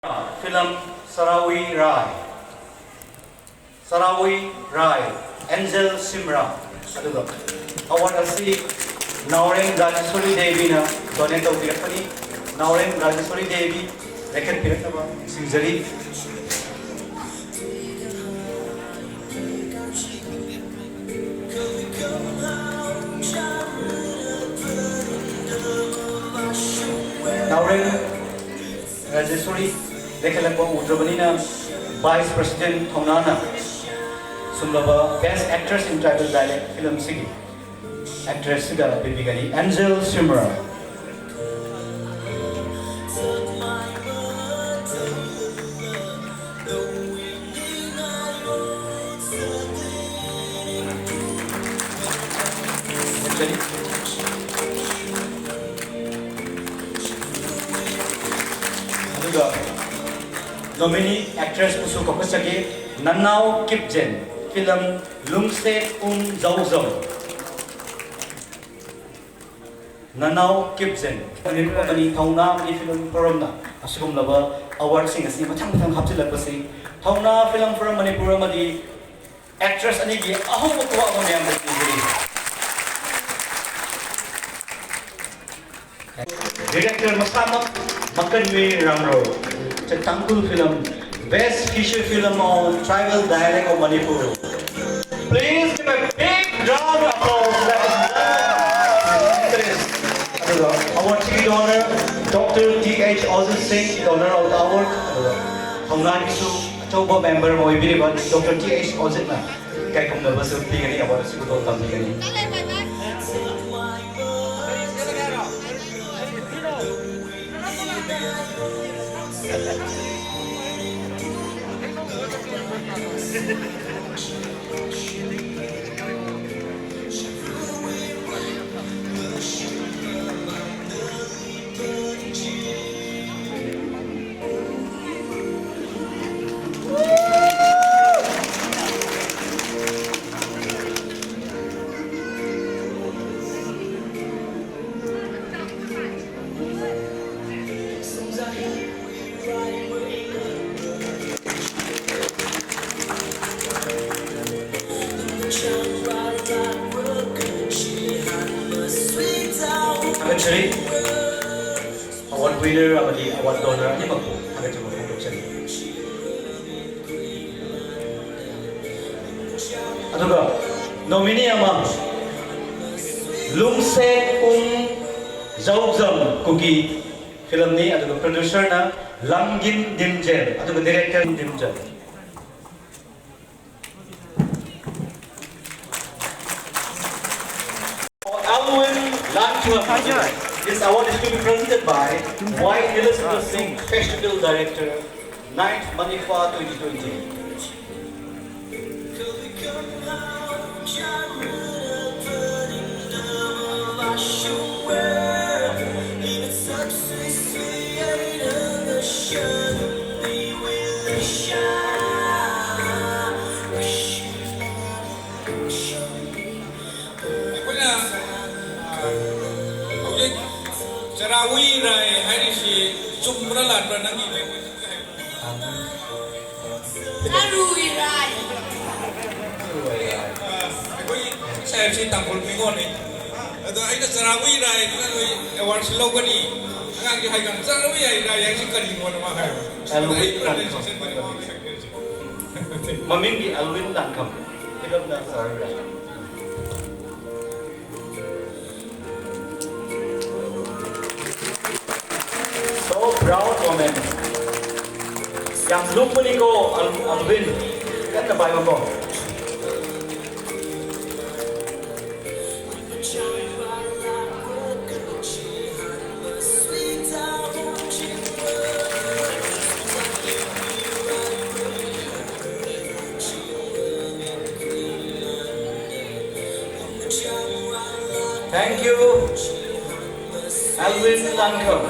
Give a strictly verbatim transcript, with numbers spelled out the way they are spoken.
Film Sarawui Rai. Sarawui Rai, Angel Shimrah. Aduga award asi Naorem Rajeshwari Devi na donate taupirakpani. Naorem Rajeshwari Devi, record piraknava singzari. Naorem Rajeshwari, lekhalakpa udrabanina, Vice President Thaunana sumlaba Best Actress in Tribal Dialect film sigi actress siga pipigani, Angel Shimrah. Aduga nominee actress usu kokosaki, Nanao Kipgen, film Lungset Um Zauzam. Nanao Kipgen, Manipur amani Thauna Amani Film Forum na asikumlaba award sing asi mathang mathang hapchilakpasi, Thauna Film Forum Manipur amadi actress anigi ahokwa mayamda pipiri. Director masāmak Makanmi Ramro, it's a Tangkhul film, Best Feature Film on Tribal Dialect of Manipur. Please give a big round of applause, ladies and gentlemen. Aduga award chi donor, Doctor T H Ojit Singh, donor of the award. Aduga Thauna Amani Film Forum member ma oibiriba Doctor T H Ojit na kaikumna basu pigani, award si kuto tam pigani. Award winner amadi award donor animakpu thangkachang phongdoksei. Aduga nominee ama Lungset Um Zauzam Kuki film ni, aduga producer na Lamgin Dimjel, aduga director Dimjel. For Alwin Langthuam, this award is to be presented by Y Nilendra Singh, Festival Director, ninth Manipur twenty twenty. ꯑꯩꯈꯣꯏꯅ, ꯑ, ꯍꯧꯖꯤꯛ ꯆꯔꯥꯋꯤ ꯔꯥꯏ ꯍꯥꯏꯔꯤꯁꯤ ꯆꯨꯝꯕ꯭ꯔꯥ ꯂꯥꯟꯕ꯭ꯔꯥ ꯅꯪꯒꯤ ꯃꯣꯠꯇ? ꯆꯔꯥꯋꯤ ꯔꯥꯏ꯫ ꯑ, ꯑꯩꯈꯣꯏ ꯁꯥꯍꯦꯕꯁꯤ ꯇꯥꯡꯈꯨꯜ ꯃꯤꯉꯣꯟꯅꯤ꯫ ꯑꯗꯣ ꯑꯩꯅ ꯆꯔꯥꯋꯤ ꯔꯥꯏ ꯑꯗꯨꯅ ꯅꯣꯏ ꯑꯦꯋꯥꯔꯗꯁꯤ ꯂꯧꯒꯅꯤ꯫ ꯑꯉꯥꯡꯁꯤ ꯍꯥꯏꯀꯥꯟꯗ ꯆꯔꯥꯋꯤ ꯔꯥꯏ ꯍꯥꯏꯁꯤ ꯀꯔꯤꯅꯣꯅ ꯃꯥ ꯍꯥꯏꯕ꯫ ꯑꯗꯣ ꯑꯩ ꯄ꯭ꯔꯖꯦꯟꯇꯦꯁꯟ ꯃꯅꯤꯄꯨꯔꯤ ꯁꯛꯇꯣꯏꯁꯦ꯫ ꯃꯃꯤꯡꯗꯤ ꯑꯦꯜꯋꯤꯟ ꯂꯥꯡꯈꯝ꯫ ꯐꯤꯂꯝꯅ ꯆꯔꯥꯋꯤ ꯔꯥꯏ꯫ So proud moment. ꯌꯥꯝ ꯂꯨꯝꯕꯅꯤꯀꯣ, ꯑꯦꯜ-, ꯑꯦꯜꯋꯤꯟ꯫ ꯀꯟꯅ ꯄꯥꯏꯌꯨꯀꯣ꯫ Thank you, Alvin Langkam.